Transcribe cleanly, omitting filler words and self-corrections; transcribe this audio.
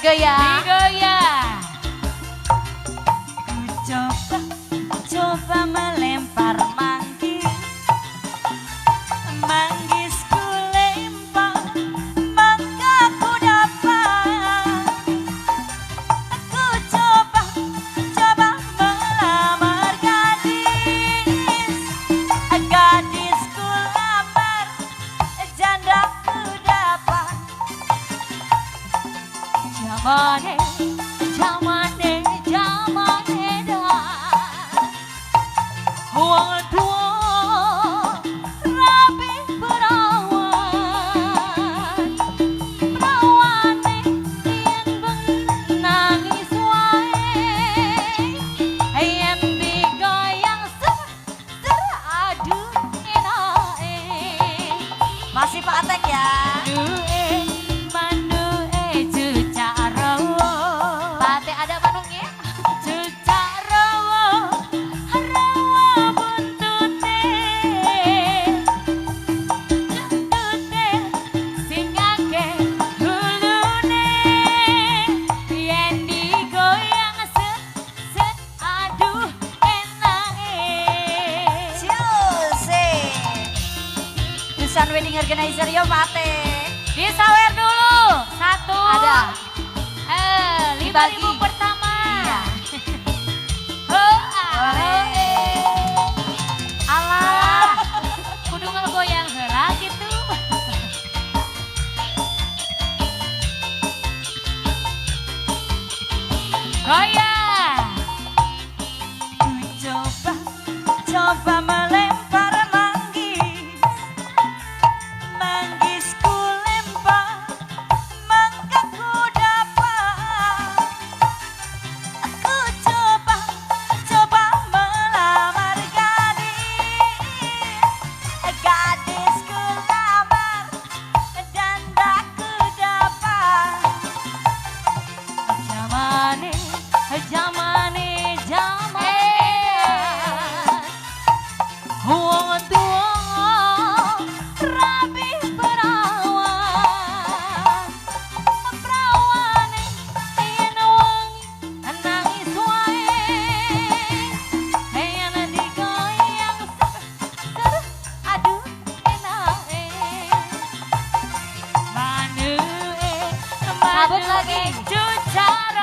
Digoyang. Digoyang. Ku coba, coba melempar manggis. Manggis ku lempar, maka ku dapat. Aku coba, coba melamar gadis. Gadis ku lamar, janda ku dapat. Jamane, jamane, jamane dah. Wong tua rabi perawan, perawane yen bengi nangis wae, yen digoyang ser ser aduh enake. Masih Pak Atek ya. Manuke, manuke cucak rawa. Pak Ate ada manuknya? Cucak rawa, rawa buntute. Buntute sing akeh hulune. Yen digoyang set set aduh enake. Cuse. Dusan Wedding Organizer yo Pak Atek. Disawer dulu. Satu. Ada. Lima Dibagi. ribu pertama. Iya. Oh, ah, oh, eh. Alah, kudu ngegoyang heula gitu. Goyang. Ku coba, coba melempar manggis. Manggis ku lempar, mangga ku dapat. Aku coba, coba melamar gadis. Gadis ku lamar, janda ku dapat. Jamane, jamane, jamane. Wong tua rabi perawan, perawane yen wengi nangis wae, yen digoyang ser ser aduh enake. Manuke, Sabut lagi. manuke cucak